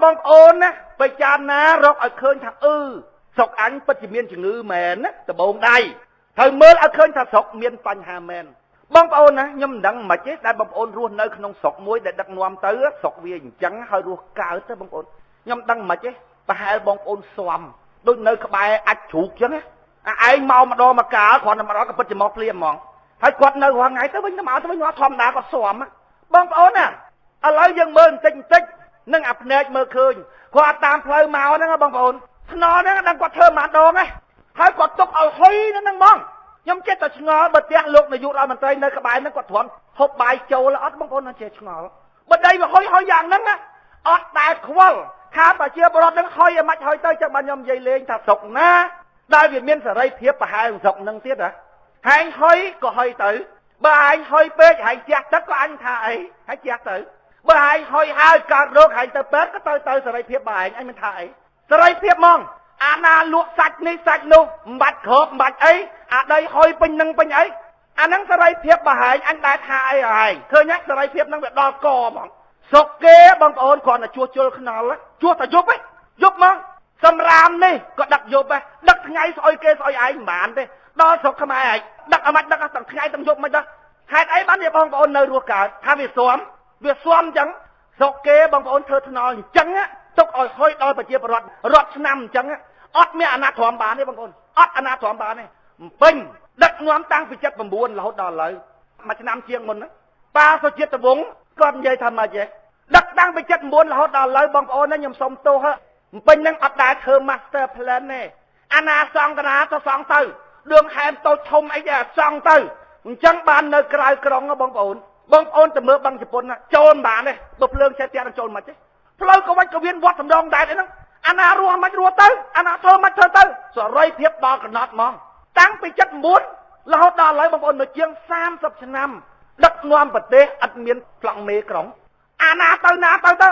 បងប្អូនណាពិចារណារកឲ្យឃើញថាអឺស្រុកអញពិតជាមានជំងឺមែនណាដបងដៃត្រូវមើលឲ្យឃើញថាស្រុកមានបញ្ហាមែនបងប្អូនណាខ្ញុំមិនដឹងមិនទេដែលបងប្អូនរស់នៅក្នុងស្រុកមួយដែលដឹកនាំទៅស្រុកវាអញ្ចឹងហើយរស់កើតទៅបងប្អូនខ្ញុំដឹងមិនទេប្រហែលបងប្អូនស៊ាំដូចនៅក្បែរអាចជ្រូកអញ្ចឹងណាអាឯងមកម្ដងមកកាលគ្រាន់តែម្ដងក៏ពិតជាមកភ្លាមហ្មងហើយគាត់នៅរាល់ថ្ងៃទៅវិញទៅមកទៅវិញធម្មតាគាត់ស៊ាំបងប្អូនណាឥឡូវយើងមើលបន្តិចបន្តិចនឹងអាភ្នែកមើលឃើញគាត់តាមផ្លូវមកហ្នឹងបងប្អូនថ្នល់ហ្នឹងដឹងគាត់ធ្វើប៉ុន្មានដងហ្នឹងហើយគាត់ទុកឲ្យហុយហ្នឹងហ្មងខ្ញុំចិត្តតែឆ្ងល់បើផ្ទះលោកនាយករដ្ឋមន្ត្រីនៅក្បែរហ្នឹងគាត់ទ្រាំហូបបាយចូលអត់បងប្អូនចេះឆ្ងល់បើដីវាហុយហុយយ៉ាងហ្នឹងណាអត់ដែលខ្វល់ថាប្រជាពលរដ្ឋហ្នឹងហុយឲ្យមិនហុយទៅចឹងបានខ្ញុំនិយាយលេងថាស្រុកណាដែលវាមានសេរីភាពប្រហែលស្រុកហ្នឹងទៀតហ៎ហែងហុយក៏ហុយទៅបើឯងហុយពេកហែងជះទឹកក៏អញថាអីហើយជះទៅបើឯងហុយហើយកើតរោគហែងទៅពេទ្យក៏ទៅទៅសេរីភាពបើឯងអញមិនថាអីសេរីភាពហ្មងអាណាលក់សាច់នេះសាច់នោះមិនបាច់គ្របមិនបាច់អីអាដីហុយពេញនឹងពេញអីអាហ្នឹងសេរីភាពបើឯងអញដែរថាអីឯងឃើញទេសេរីភាពហ្នឹងវាដល់កហ្មងស្រុកគេបងប្អូនគ្រាន់តែជួសជុលខ្នល់ជួសតែយប់ឯងយប់មកសម្រាមនេះក៏ដឹកយប់ដែរដឹកថ្ងៃស្អុយគេស្អុយឯងមិនបានទេដល់ស្រុកខ្មែរឯងដឹកអាម៉ាច់ដឹកទាំងថ្ងៃទាំងយប់មិនដឹងហេតុអីបានជាបងប្អូននៅរស់កើតថាវាស៊ាំវាស៊ាំអញ្ចឹងស្រុកគេបងប្អូនធ្វើថ្នល់អញ្ចឹងទុកឲ្យហុយដល់ប្រជាពលរដ្ឋរាប់ឆ្នាំអញ្ចឹងអត់មានអាណាធមបានទេបងប្អូនអត់អាណាធមបានទេពេញដឹកនាំតាំងពី79រហូតដល់ឥឡូវមួយឆ្នាំជាងមុនណាប៉ាសុជាតិវង្សគាត់និយាយថាម៉េចទេដឹកតាំងពី79រហូតដល់ឥឡូវបងប្អូនណាខ្ញុំសុំទោសពេញនឹងអត់ដែលធ្វើ master plan ទេអាណាសង្កណាទៅសង់ទៅដឿងហែមតូចធំអីដែរសង់ទៅអញ្ចឹងបាននៅក្រៅក្រុងបងប្អូនបងប្អូនទៅមើលបឹងជប៉ុនចូលមិនបានទេបើភ្លើងឆេះផ្ទះនឹងចូលមិនទេផ្លូវក៏វិចក៏វៀនវត្តសំដងដែរហ្នឹងអាណារស់មិនរស់ទៅអាណាធ្វើមិនធ្វើទៅសេរីភាពដល់កំណត់ហ្មងតាំងពី79រហូតដល់ឥឡូវបងប្អូននៅជាង30ឆ្នាំដឹកនាំប្រទេសអត់មានប្លង់មេក្រុងអាណាទៅណាទៅទៅ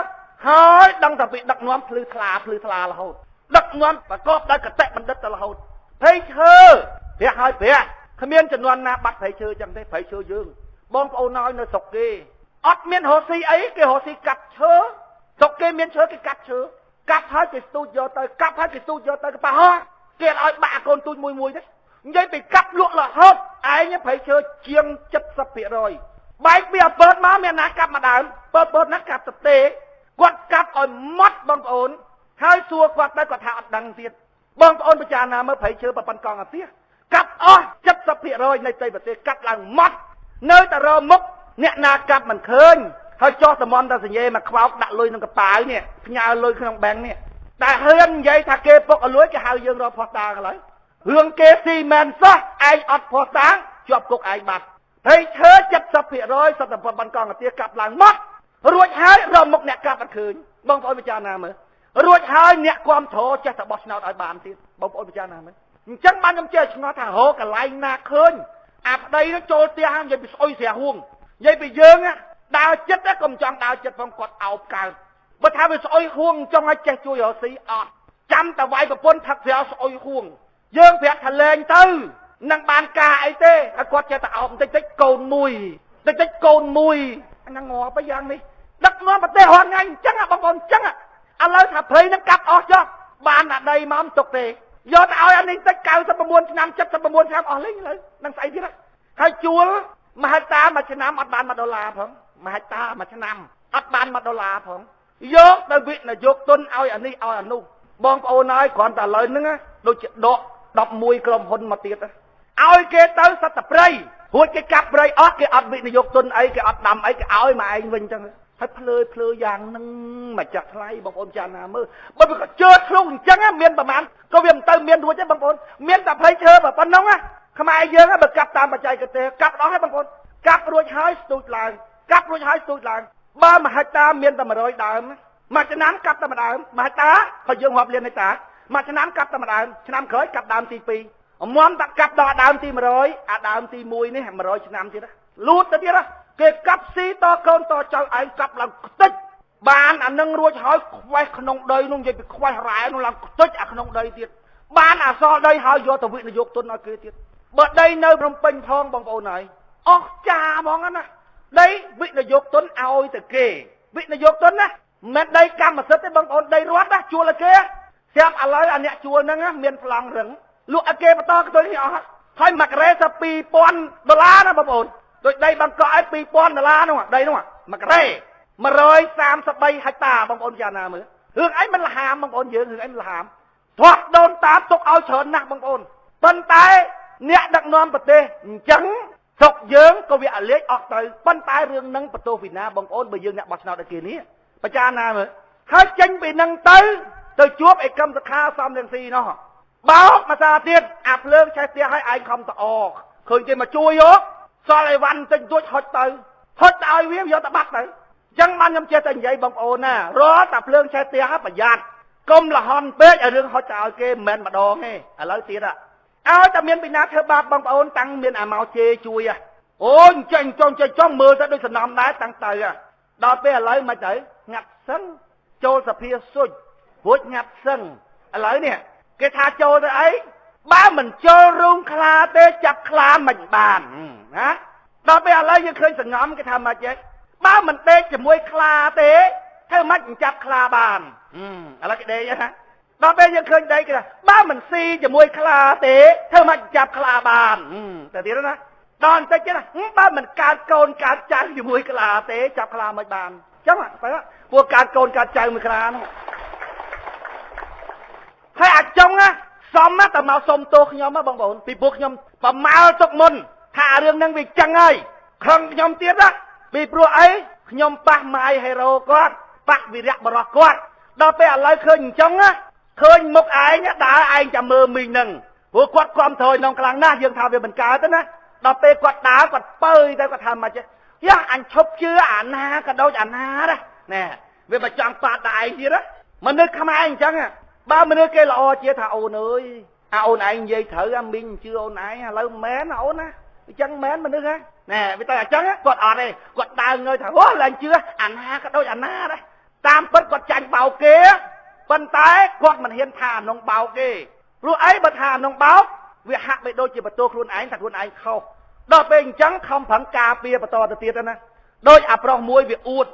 ហើយដឹងតែពីដឹកនាំភ្លឺថ្លាភ្លឺថ្លារហូតដឹកនាំប្រកបដោយកតិបណ្ឌិតទៅរហូតព្រៃឈើព្រះហើយព្រះគ្មានចំនួនណាបាត់ព្រៃឈើចឹងទេព្រៃឈើយើងបងប្អូនឲ្យនៅស្រុកគេអត់មានរស់ស៊ីអីគេរស់ស៊ីកាប់ឈើស្រុកគេមានឈើគេកាប់ឈើកាប់ហើយគេស្ទូចយកទៅកាប់ហើយគេស្ទូចយកទៅប៉ះហោះគេឲ្យបាក់កូនទូចមួយមួយទេនិយាយពីកាប់លក់រហូតឯងព្រៃឈើជាង70%បែកពីអាពតមកមានណាកាប់មួយដើមពតពតណាកាប់ទៅទេគាត់កាប់ឲ្យម៉ត់បងប្អូនហើយសួរគាត់ទៅគាត់ថាអត់ដឹងទៀតបងប្អូនពិចារណាមើលព្រៃឈើប្រព័ន្ធកង់អាទិកាប់អស់70%នៃផ្ទៃប្រទេសកាប់ឡើងម៉ត់នៅតែរមុខអ្នកណាកាប់មិនឃើញហើយចោះតំន់តែសញ្ញេមកខ្វោកដាក់លុយក្នុងកប៉ាវនេះផ្ញើលុយក្នុងបែងនេះតែហ៊ាននិយាយថាគេពុកឲ្យលួចគេហៅយើងរកផុសតាងឥឡូវរឿងគេស៊ីមែនសោះឯងអត់ផុសតាងជាប់គុកឯងបាត់ហើយឈើ70%សត្វតែប្រព័ន្ធកង់អាទិកាប់ឡើងម៉ត់រួចហើយរមុខអ្នកកាប់អត់ឃើញបងប្អូនពិចារណាមើលរួចហើយអ្នកគាំទ្រចេះតែបោះឆ្នោតឲ្យបានទៀតបងប្អូនពិចារណាមើលអញ្ចឹងបានខ្ញុំចេះឆ្ងល់ថារកកន្លែងណាឃើញអាប្តីនឹងចូលផ្ទះនិយាយពីស្អុយស្រាហួងនិយាយពីយើងដើរចិត្តកុំចង់ដើរចិត្តផងគាត់អោបកើតបើថាវាស្អុយហួងចង់ឲ្យចេះជួយរកស៊ីអត់ចាំតែវាយប្រពន្ធផឹកស្រាស្អុយហួងយើងប្រាប់ថាលែងទៅនឹងបានការអីទេហើយគាត់ចេះតែអោបបន្តិចតិចកូនមួយតិចតិចកូនមួយអាហ្នឹងងាប់ទៅយ៉ាងនេះដឹកនាំប្រទេសរាល់ថ្ងៃអញ្ចឹងបងប្អូនអញ្ចឹងឥឡូវថាព្រៃនឹងកាប់អស់ចុះបានអាដីមកទុកទេយកទៅឲ្យអានេះតិច99ឆ្នាំ79ឆ្នាំអស់លេងឥឡូវនឹងស្អីទៀតហើយជួលមហិច្ឆតាមួយឆ្នាំអត់បាន1ដុល្លារផងមហិច្ឆតាមួយឆ្នាំអត់បាន1ដុល្លារផងយកទៅវិនិយោគទុនឲ្យអានេះឲ្យអានោះបងប្អូនហើយគ្រាន់តែឥឡូវហ្នឹងដូចជាដក11ក្រុមហ៊ុនមកទៀតឲ្យគេទៅសត្វតែព្រៃរួចគេកាប់ព្រៃអស់គេអត់វិនិយោគទុនអីគេអត់ដាំអីគេឲ្យមកឯងវិញចឹងហើយភ្លើភ្លើយ៉ាងហ្នឹងមកចាស់ថ្លៃបងប្អូនចាណាមើលបើវាក៏ជើធ្លុះអញ្ចឹងមានប្រហែលក៏វាមិនទៅមានរួចទេបងប្អូនមានតែព្រៃឈើប៉ុណ្ណឹងខ្មែរយើងបើកាប់តាមបច្ចេកទេសកាប់អស់ហើយបងប្អូនកាប់រួចហើយស្ទូចឡើងកាប់រួចហើយស្ទូចឡើងបើមហិច្ឆតាមានតែ100ដើមមួយឆ្នាំកាប់តែមួយដើមមហិច្ឆតាក៏យើងរាប់លានហិកតាមួយឆ្នាំកាប់តែមួយដើមឆ្នាំក្រោយកាប់ដើមទី2អមមតាកាប់ដល់ដើមទី100អាដើមទី1នេះ100ឆ្នាំទៀតលូតទៅទៀតគេកាប់ស៊ីតកូនតចៅឯងកាប់ឡើងខ្ទេចបានអានឹងរួចហើយខ្វេះក្នុងដីនោះនិយាយពីខ្វេះរ៉ែនោះឡើងខ្ទេចអាក្នុងដីទៀតបានអាសល់ដីហើយយកទៅវិនិយោគទុនឲ្យគេទៀតបើដីនៅភ្នំពេញផងបងប្អូនហើយអស់ចាហ្មងណាដីវិនិយោគទុនឲ្យទៅគេវិនិយោគទុនណា មិនដីកម្មសិទ្ធិទេបងប្អូនដីរដ្ឋណាជួលឲ្យគេស្រាប់ឥឡូវអាអ្នកជួលហ្នឹងមានប្លង់រឹងលក់ឲ្យគេបន្តខ្ទុយនេះអស់ហើយមួយការ៉េថា2000ដុល្លារណាបងប្អូនដូចដីបាងកក់ឲ្យ2000ដុល្លារនោះដីនោះមួយការ៉េ133ហិកតាបងប្អូនចាណាមើលរឿងអីមិនលហាមបងប្អូនយើងរឿងអីមិនលហាមធាស់ដូនតាទុកឲ្យច្រើនណាស់បងប្អូនប៉ុន្តែអ្នកដឹកនាំប្រទេសអញ្ចឹងស្រុកយើងក៏វាអលេចអស់ទៅប៉ុន្តែរឿងហ្នឹងបន្ទោសពីណាបងប្អូនបើយើងអ្នកបោះឆ្នោតឲ្យគេនេះបច្ចាណាមើលហើយចេញពីហ្នឹងទៅទៅជួបឯកម្មសខាសំរងស៊ីនោះបោកមកសាទៀតអាភ្លើងឆេះផ្ទះឲ្យឯងខំតអឃើញគេមកជួយយកសល់អីវ៉ាន់តិចតួចហុចទៅហុចទៅឲ្យវាយកទៅបាត់ទៅចឹងបានខ្ញុំចេះតែនិយាយបងប្អូនណារាល់តែភ្លើងឆេះផ្ទះប្រយ័ត្នកុំលហន់ពេកឲ្យរឿងហុចទៅឲ្យគេមិនមែនម្ដងទេឥឡូវទៀតឲ្យតែមានពីណាធ្វើបាបបងប្អូនតាំងមានអាម៉ោជេជួយអូយចេញចង់ចេញចង់មើលទៅដូចសំណំដែរតាំងទៅដល់ពេលឥឡូវមិនទៅងាត់សឹងចូលសភាសុជរួចងាត់សឹងឥឡូវនេះគេថាចូលទៅអីបើមិនចូលរូងខ្លាទេចាប់ខ្លាមិនបានណាដល់ពេលឥឡូវយើងឃើញសងំគេថាម៉េចទេបើមិនដេកជាមួយខ្លាទេធ្វើម៉េចមិនចាប់ខ្លាបានឥឡូវគេដេកណាដល់ពេលយើងឃើញដេកគេថាបើមិនស៊ីជាមួយខ្លាទេធ្វើម៉េចចាប់ខ្លាបានតែទៀតណាដល់បន្តិចទៀតណាបើមិនកើតកូនកើតចៅជាមួយខ្លាទេចាប់ខ្លាមិនបានអញ្ចឹងបែរពួកកើតកូនកើតចៅមួយខ្លានោះហើយអាចុងណាសំណាតែមកសុំទោសខ្ញុំណាបងប្អូនពីព្រោះខ្ញុំប្រមាលទុកមុនថារឿងហ្នឹងវាចឹងហើយខឹងខ្ញុំទៀតណាពីព្រោះអីខ្ញុំប៉ះម៉ាយហេរ៉ូគាត់ប៉ះវីរៈបរោះគាត់ដល់ពេលឥឡូវឃើញអញ្ចឹងណាឃើញមុខឯងដើរឯងចាំមើលមីងហ្នឹងព្រោះគាត់គាំទ្រក្នុងខ្លាំងណាស់យើងថាវាមិនកើតទេណាដល់ពេលគាត់ដើរគាត់ពើយទៅគាត់ថាម៉េចយ៉ាអញឈប់ជឿអាណាក៏ដូចអាណាដែរណែវាមកចង់ប៉ាត់ដល់ឯងទៀតណាមនុស្សខ្មែរអញ្ចឹងបើមនុស្សគេល្អជាថាអូនអើយអាអូនឯងនិយាយត្រូវអាមីងជឿអូនឯងឥឡូវមែនអូនណាអញ្ចឹងមែនមនុស្សហ៎ណែវាទៅអញ្ចឹងគាត់អត់ទេគាត់ដើរងើយថាអូឡើងជឿអាណាក៏ដូចអាណាដែរតាមពិតគាត់ចាញ់បោកគេប៉ុន្តែគាត់មិនហ៊ានថាអានងបោកទេព្រោះអីបើថាអានងបោកវាហាក់បីដូចជាបន្ទោសខ្លួនឯងថាខ្លួនឯងខុសដល់ពេលអញ្ចឹងខំប្រឹងការពារបន្តទៅទៀតណាដូចអាប្រុសមួយវាអួត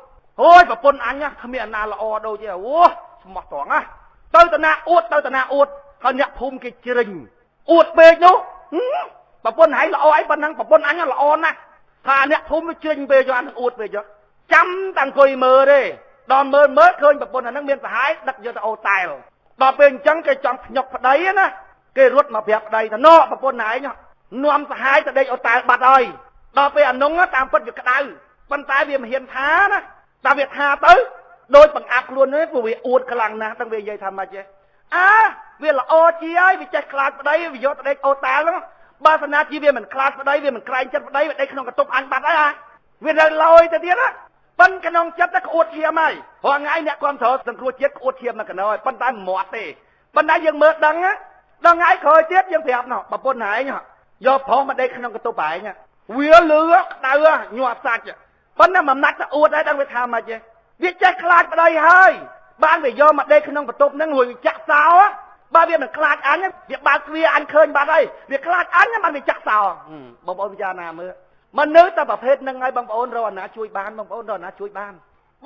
អូយប្រពន្ធអញគ្មានអាណាល្អដូចទេអូស្មោះត្រង់ណាទៅតាណាអួតទៅតាណាអួតហើយអ្នកភូមិគេជ្រិញអួតពេកនោះប្រពន្ធឯងល្អអីប៉ុណ្ណឹងប្រពន្ធអញល្អណាស់ថាអ្នកភូមិវាជ្រិញពេកអានឹងអួតពេកចាំតែអង្គុយមើលទេដល់មើលមើលឃើញប្រពន្ធអានឹងមានសហាយដឹកយកទៅអូតែលដល់ពេលអញ្ចឹងគេចង់ភ្ញុកប្តីណាគេរត់មកប្រាប់ប្តីថាណប្រពន្ធឯងនាំសហាយទៅដេកអូតែលបាត់ហើយដល់ពេលអានោះតាមពិតវាក្តៅប៉ុន្តែវាមិនហ៊ានថាណាតែវាថាទៅដោយបង្អាប់ខ្លួននេះព្រោះវាអួតខ្លាំងណាស់ដឹងវានិយាយថាម៉េចទេអើវាល្អជាហើយវាចេះខ្លាចប្តីវាយកទៅដេកអូតែលហ្នឹងបើសិនណាជាវាមិនខ្លាចប្តីវាមិនក្រែងចិត្តប្តីវាដេកក្នុងកន្ទប់អញបាត់ហើយវានៅលយទៅទៀតណាប៉ុនក្នុងចិត្តទៅក្អួតឈាមហើយរាល់ថ្ងៃអ្នកគ្រប់គ្រងសង្គ្រោះជាតិក្អួតឈាមមកកណោហើយប៉ុន្តែមិនមាត់ទេប៉ុន្តែយើងមើលដឹងដល់ថ្ងៃក្រោយទៀតយើងប្រាប់ណោះប្រពន្ធឯងយកប្រុសមកដេកក្នុងកន្ទប់ឯងវាលឺក្តៅញាប់សាច់ប៉ុន្តែមិនណាច់ទៅអួតដែរដឹងវាថាម៉េចទេវាចេះខ្លាចប្តីហើយបានវាយកមកដេកក្នុងបន្ទប់ហ្នឹងរួចវាចាក់សោបើវាមិនខ្លាចអញវាបើកទ្វារអញឃើញបាត់ហើយវាខ្លាចអញបានវាចាក់សោបងប្អូនពិចារណាមើលមនុស្សតែប្រភេទហ្នឹងហើយបងប្អូនរកអាណាជួយបានបងប្អូនរកអាណាជួយបាន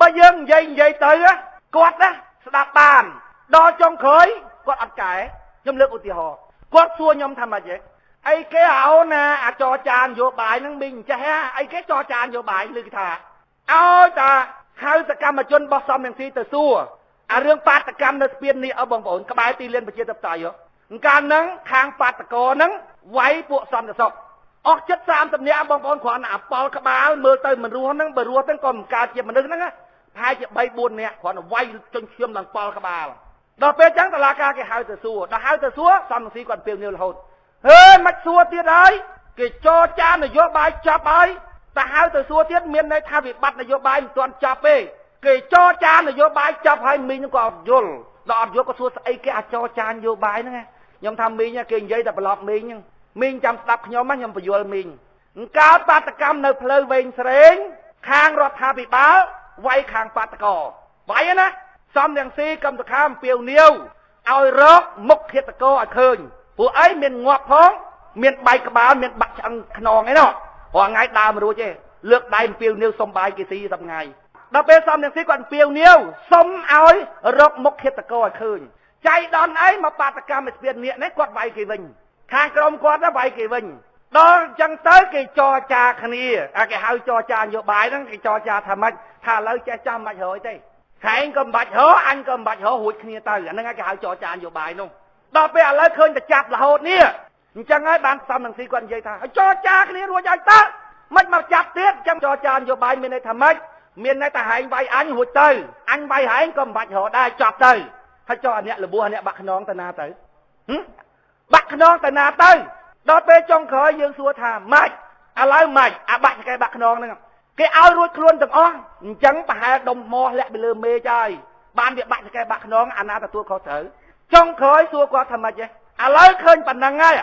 បើយើងនិយាយទៅគាត់ណាស្ដាប់បានដល់ចុងក្រោយគាត់អត់កែខ្ញុំលើកឧទាហរណ៍គាត់សួរខ្ញុំថាម៉េចទេអីគេអូនណាអាចរចានយោបាយហ្នឹងមីងចេះអីគេចរចានយោបាយឬគេថាឲ្យតាហៅសកម្មជនរបស់សំរងស៊ីទៅសួរអារឿងបាតកម្មនៅស្ពាននេះអើបងប្អូនក្បែរទីលានប្រជាធិបតេយ្យកាលហ្នឹងខាងបាតកោហ្នឹងវាយពួកសន្តិសុខអស់ចិត្ត30នាក់បងប្អូនគ្រាន់តែអាប៉ល់ក្បាលមើលទៅមិនរស់ហ្នឹងបើរស់ហ្នឹងក៏មិនកើតជាមនុស្សហ្នឹងប្រហែលជា3 4នាក់គ្រាន់តែវាយចុញឈាមឡើងប៉ល់ក្បាលដល់ពេលចឹងតឡាការគេហៅទៅសួរដល់ហៅទៅសួរសំរងស៊ីគាត់ពៀវនាវរហូតហេមិនសួរទៀតហើយគេចរចានយោបាយចាប់ហើយតែហៅទៅសួរទៀតមានន័យថាវិបត្តិនយោបាយមិនទាន់ចប់ទេគេចរចានយោបាយចប់ហើយមីងក៏អត់យល់ដល់អត់យល់ក៏សួរស្អីគេអាចចរចានយោបាយហ្នឹងខ្ញុំថាមីងគេនិយាយតែប្រឡប់មីងហ្នឹងមីងចាំស្ដាប់ខ្ញុំណាខ្ញុំបញ្យល់មីងកើតបាតកម្មនៅផ្លូវវែងស្រេងខាងរដ្ឋាភិបាលវាយខាងបាតកោវាយណាសំរងស៊ីកម្មសខាអំពាវនាវឲ្យរកមុខឃាតករឲ្យឃើញព្រោះអីមានងាប់ផងមានបែកក្បាលមានបាក់ឆ្អឹងខ្នងអីណោះរាល់ថ្ងៃដើរមិនរួចទេលើកដៃអំពាវនាវសុំបាយគេស៊ីសប្ងៃ ដល់ពេលសំរងស៊ីគាត់អំពាវនាវសុំឲ្យរកមុខឃាតករឲ្យឃើញចៃដន្យអីមកបាតកម្មឲ្យស្ពាននាគនេះគាត់វាយគេវិញខាងក្រុមគាត់វាយគេវិញដល់អញ្ចឹងទៅគេចរចាគ្នាអាគេហៅចរចានយោបាយហ្នឹងគេចរចាថាម៉េចថាឥឡូវចេះចាំមិនបាច់រយទេខែងក៏មិនបាច់រអញក៏មិនបាច់ររួចគ្នាទៅអាហ្នឹងគេហៅចរចានយោបាយនោះដល់ពេលឥឡូវឃើញតែចាប់រហូតនេះអញ្ចឹងហើយបានសំរងស៊ីគាត់និយាយថាចរចាគ្នារួចឲ្យតើមិនមកចាប់ទៀតអញ្ចឹងចរចានយោបាយមានន័យថាម៉េចមានន័យថាហែងវាយអញរួចទៅអញវាយហែងក៏មិនបាច់រដែរចប់ទៅហើយចុះអាអ្នកលបួសអ្នកបាក់ខ្នងទៅណាទៅបាក់ខ្នងទៅណាទៅដល់ពេលចុងក្រោយយើងសួរថាម៉េចឥឡូវម៉េចអាបាក់ចកេះបាក់ខ្នងហ្នឹងគេឲ្យរួចខ្លួនទាំងអស់អញ្ចឹងប្រហែលដុំមោះលាក់ពីលើមេឃហើយបានវាបាក់ចកេះបាក់ខ្នងអាណាទទួលខុសត្រូវចុងក្រោយសួរគាត់ថាម៉េចទេឥឡូវឃើញប៉ុណ្ណឹងហើយ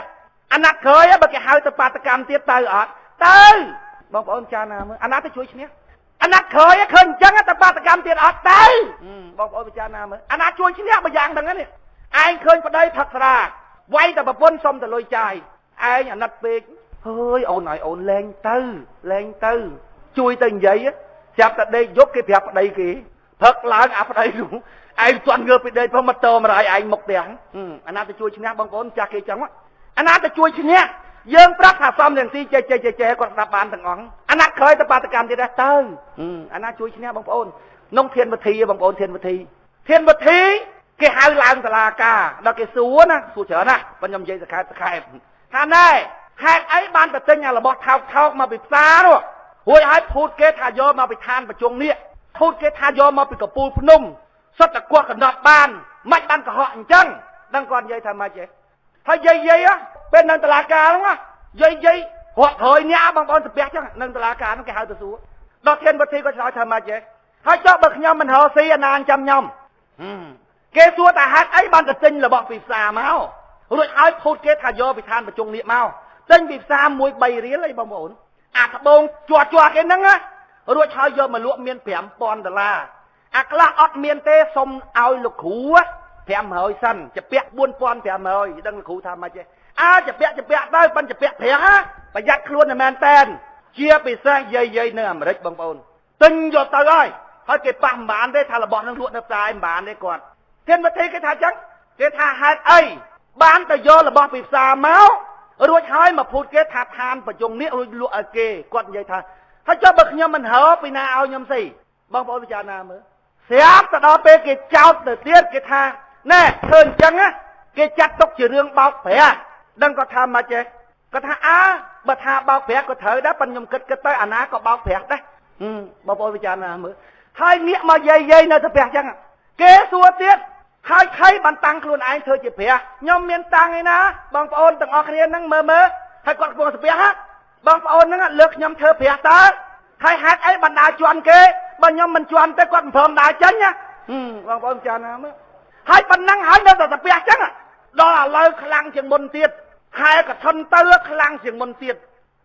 អាណត្តិក្រោយបើគេហៅទៅបាតកម្មទៀតទៅអត់ទៅបងប្អូនចាណាមើលអាណាទៅជួយឈ្នះអាណត្តិក្រោយឃើញអញ្ចឹងទៅបាតកម្មទៀតអត់ទៅបងប្អូនពិចារណាមើលអាណាជួយឈ្នះបើយ៉ាងហ្នឹងនេះឯងឃើញប្តីផឹកស្រាវាយតែប្រពន្ធសុំទៅលុយចាយឯងអាណិតពេកហើយអូនឲ្យអូនលែងទៅលែងទៅជួយទៅនិយាយចាប់តែដេកយប់គេប្រាប់ប្តីគេផឹកឡើងអាប្តីនោះឯងទាន់ងើបពីដេកផងមកតមរាយឯងមុខទាំងអាណាទៅជួយឈ្នះបងប្អូនចាស់គេចឹងអាណាទៅជួយឈ្នះយើងប្រាប់ថាសំរងស៊ីចេះចេះចេះចេះគាត់ស្ដាប់បានទាំងអង្គអាណត្តិក្រោយទៅបាតកម្មទៀតដែរទៅអាណាជួយឈ្នះបងប្អូននងធានវិធីបងប្អូនធានវិធីធានវិធីគេហៅឡើងសាលាការដល់គេសួរណាសួរច្រើនណាបើខ្ញុំនិយាយសខែបសខែបថាណែហេតុអីបានទៅទិញអារបស់ថោកថោកមកពីផ្សារនោះរួចហើយភូតគេថាយកមកពីឋានប្រជុំនេះភូតគេថាយកមកពីកពូលភ្នំសុទ្ធតែគាត់កណ្ដប់បានមិនបានកុហកអញ្ចឹងដឹងគាត់និយាយថាម៉េចទេហើយយាយយាយពេលនៅតុលាការហ្នឹងយាយយាយរាប់រយនាក់បងប្អូនស្ពះចឹងនៅតុលាការហ្នឹងគេហៅទៅសួរដល់ធានវិធីគាត់ឆ្លើយថាម៉េចទេហើយចុះបើខ្ញុំមិនរកស៊ីអាណាចាំខ្ញុំគេសួរថាហេតុអីបានទៅទិញរបស់ពីផ្សារមករួចហើយភូតគេថាយកពីឋានប្រជុំនេះមកទិញពីផ្សារមួយ3រៀលអីបងប្អូនអាត្បូងជាប់ជាប់គេហ្នឹងរួចហើយយកមកលក់មាន5000ដុល្លារអាខ្លះអត់មានទេសុំឲ្យលោកគ្រូ500សិនជាពាក់4500ដឹងលោកគ្រូថាម៉េចទេអើជាពាក់ជាពាក់ទៅប៉ុនជាពាក់ប្រាស់ប្រយ័ត្នខ្លួនតែមែនតែនជាពិសេសយាយយាយនៅអាមេរិកបងប្អូនទិញយកទៅហើយហើយគេប៉ះមិនបានទេថារបស់នឹងលក់នៅផ្សារមិនបានទេគាត់ធានវិធីគេថាចឹងគេថាហេតុអីបានទៅយករបស់ពីផ្សារមករួចហើយមកភូតគេថាឋានប្រជុំនេះរួចលក់ឲ្យគេគាត់និយាយថាហើយចុះបើខ្ញុំមិនហើពីណាឲ្យខ្ញុំស៊ីបងប្អូនពិចារណាមើលស្រាប់ទៅដល់ពេលគេចោទទៅទៀតគេថាណែធ្វើអញ្ចឹងគេចាត់ទុកជារឿងបោកប្រាស់ដឹងគាត់ថាម៉េចទេគាត់ថាអើបើថាបោកប្រាស់ក៏ត្រូវដែរប៉ុន្តែខ្ញុំគិតគិតទៅអាណាក៏បោកប្រាស់ដែរបងប្អូនពិចារណាមើលហើយងាកមកយាយយាយនៅទៅប្រាស់ចឹងគេសួរទៀតហើយថៃបានតាំងខ្លួនឯងធ្វើជាព្រះខ្ញុំមានតាំងឯណាបងប្អូនទាំងអស់គ្នាហ្នឹងមើលមើលហើយគាត់កំពុងស្ពះបងប្អូនហ្នឹងលើកខ្ញុំធ្វើព្រះតើហើយហេតុអីបានដើរជន់គេបើខ្ញុំមិនជន់ទេគាត់មិនព្រមដើរចេញណាបងប្អូនចាណាមើលហើយប៉ុណ្ណឹងហើយនៅតែស្ពះចឹងដល់ឥឡូវខ្លាំងជាងមុនទៀតហែកថនទៅខ្លាំងជាងមុនទៀត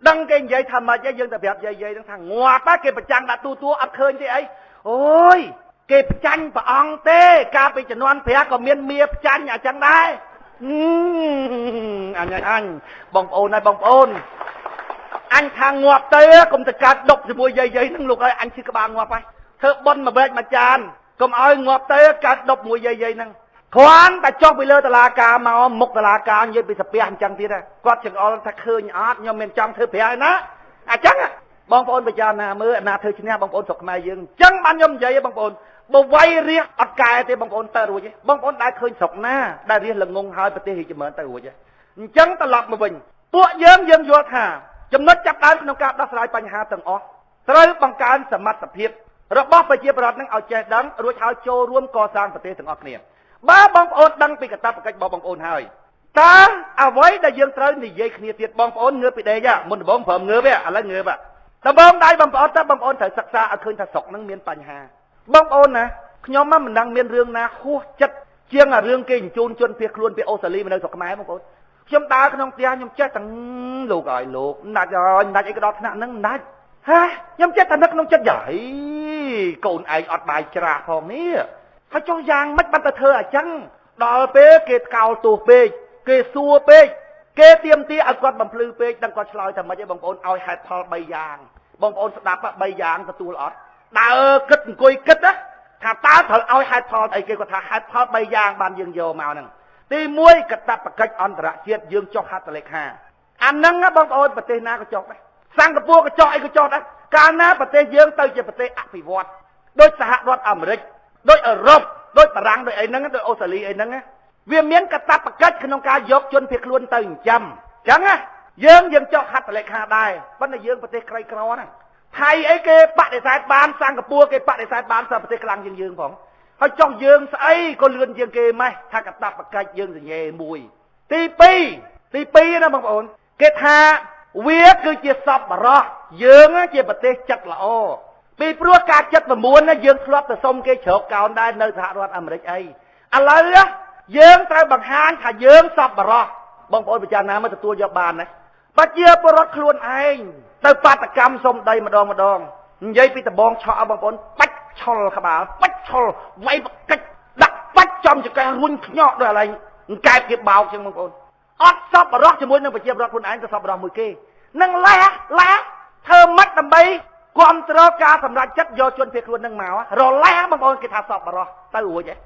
ដឹងគេនិយាយថាម៉េចយើងតែប្រាប់យាយយាយហ្នឹងថាងាប់គេប្រចាំងដាក់ទូទួអត់ឃើញទេអីអូយគេផ្ចាញ់ព្រះអង្គទេកាលពីជំនាន់ព្រះក៏មានមៀផ្ចាញ់អញ្ចឹងដែរអញអញបងប្អូនហើយបងប្អូនអញថាងាប់ទៅកុំទៅកើតដប់ជាមួយយាយយាយហ្នឹងលោកឲ្យអញឈឺក្បាលងាប់ហើយធ្វើប៉ុនមួយវែកមួយចានកុំឲ្យងាប់ទៅកើតដប់មួយយាយយាយហ្នឹងគ្រាន់តែចុះពីលើតឡាការមកមុខតឡាការនិយាយពីសាពះអញ្ចឹងទៀតគាត់ចង្អុលថាឃើញអត់ខ្ញុំមិនចង់ធ្វើព្រះឯណាអញ្ចឹងបងប្អូនពិចារណាមើលអាណាធ្វើឈ្នះបងប្អូនស្រុកខ្មែរយើងអញ្ចឹងបានខ្ញុំនិយាយបងប្អូនបើវាយរះអត់កែទេបងប្អូនទៅរួចទេបងប្អូនដែលឃើញស្រុកណាដែលរះល្ងងហើយប្រទេសរីកចម្រើនទៅរួចទេអញ្ចឹងត្រឡប់មកវិញពួកយើងយើងយល់ថាចំណុចចាប់ដើមក្នុងការដោះស្រាយបញ្ហាទាំងអស់ត្រូវបង្កើនសមត្ថភាពរបស់ប្រជាពលរដ្ឋនឹងឲ្យចេះដឹងរួចហើយចូលរួមកសាងប្រទេសទាំងអស់គ្នាបើបងប្អូនដឹងពីកាតព្វកិច្ចរបស់បងប្អូនហើយតើអ្វីដែលយើងត្រូវនិយាយគ្នាទៀតបងប្អូនងើបពីដេកមុនដំបូងព្រមងើបទេឥឡូវងើបដំបូងដៃបងប្អូនតើបងប្អូនត្រូវសិក្សាឲ្យឃើញថាស្រុកនឹងមានបញ្ហាបងប្អូនណាខ្ញុំមិនដឹងមានរឿងណាហួសចិត្តជាងអារឿងគេបញ្ជូនជនភៀសខ្លួនពីអូស្ត្រាលីមកនៅស្រុកខ្មែរបងប្អូនខ្ញុំដើរក្នុងផ្ទះខ្ញុំចេះទាំងលោកឲ្យលោកណាច់ហើយណាច់អីក៏ដល់ថ្នាក់ហ្នឹងណាច់ហាខ្ញុំចេះតែនឹកក្នុងចិត្តយាយកូនឯងអត់បាយច្រាស់ផងនេះហើយចុះយ៉ាងម៉េចបានទៅធ្វើអញ្ចឹងដល់ពេលគេថ្កោលទោសពេកគេសួរពេកគេទាមទារឲ្យគាត់បំភ្លឺពេកដឹងគាត់ឆ្លើយថាម៉េចឯងបងប្អូនឲ្យហេតុផល3យ៉ាងបងប្អូនស្ដាប់3យ៉ាងទទួលអត់ ដើរគិតអង្គុយគិតណាថាតើត្រូវឲ្យហេតុផលអីគេគាត់ថាហេតុផល3យ៉ាងបានយើងយកមកហ្នឹងទី1កតបកិច្ចអន្តរជាតិយើងចុះហត្ថលេខាអាហ្នឹងបងប្អូនប្រទេសណាក៏ចុះដែរសិង្ហបុរីក៏ចុះអីក៏ចុះដែរកាលណាប្រទេសយើងទៅជាប្រទេសអភិវឌ្ឍដូចសហរដ្ឋអាមេរិកដូចអឺរ៉ុបដូចបារាំងដូចអីហ្នឹងដូចអូស្ត្រាលីអីហ្នឹងវាមានកតបកិច្ចក្នុងការយកជនភៀសខ្លួនទៅចិញ្ចឹមអញ្ចឹងណាយើងចុះហត្ថលេខាដែរប៉ុន្តែយើងប្រទេសក្រីក្រហ្នឹងថៃអីគេបដិសេធបានសិង្ហបុរីគេបដិសេធបានសើប្រទេសខ្លាំងជាងយើងផងហើយចុះយើងស្អីក៏លឿនជាងគេម៉េះថាកតបកិច្ចយើងសញ្ញេមួយទី2ណាបងប្អូនគេថាវាគឺជាសប្បុរសយើងជាប្រទេសចិត្តល្អពីព្រោះការ79ណាយើងធ្លាប់ទៅសុំគេជ្រកកោនដែរនៅសហរដ្ឋអាមេរិកអីឥឡូវយើងត្រូវបង្ហាញថាយើងសប្បុរសបងប្អូនពិចារណាមើលទទួលយកបានណាបើជាពលរដ្ឋខ្លួនឯងទៅបាតកម្មសុំដីម្ដងម្ដងនិយាយពីដបងឆក់បងប្អូនបាច់ឆុលក្បាលបាច់ឆុលវាយបកិច្ចដាក់បាច់ចំចកេះរុញខ្ញក់ដោយឥឡូវកែបគេបោកចឹងបងប្អូនអត់សប្បុរសជាមួយនឹងប្រជាពលរដ្ឋខ្លួនឯងទៅសប្បុរសមួយគេនឹងលេះលេះធ្វើម៉េចដើម្បីគ្រប់គ្រងការសម្រេចចិត្តយកជនភៀសខ្លួននឹងមករលេះបងប្អូនគេថាសប្បុរសទៅរួចហ៎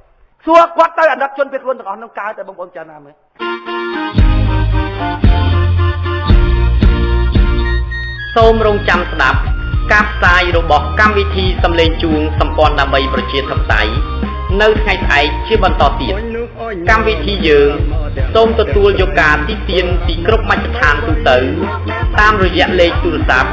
សួរគាត់ទៅអាណិតជនភៀសខ្លួនទាំងអស់នោះកើតតែបងប្អូនចាណាមើលសូមរងចាំស្ដាប់ការផ្សាយរបស់កម្មវិធីសំឡេងជួងសម្ព័ន្ធដើម្បីប្រជាធិបតេយ្យនៅថ្ងៃស្អែកជាបន្តទៀតកម្មវិធីយើងសូមទទួលយកការតិទៀនពីគ្រប់មជ្ឈដ្ឋានទូទៅតាមរយៈលេខទូរស័ព្ទ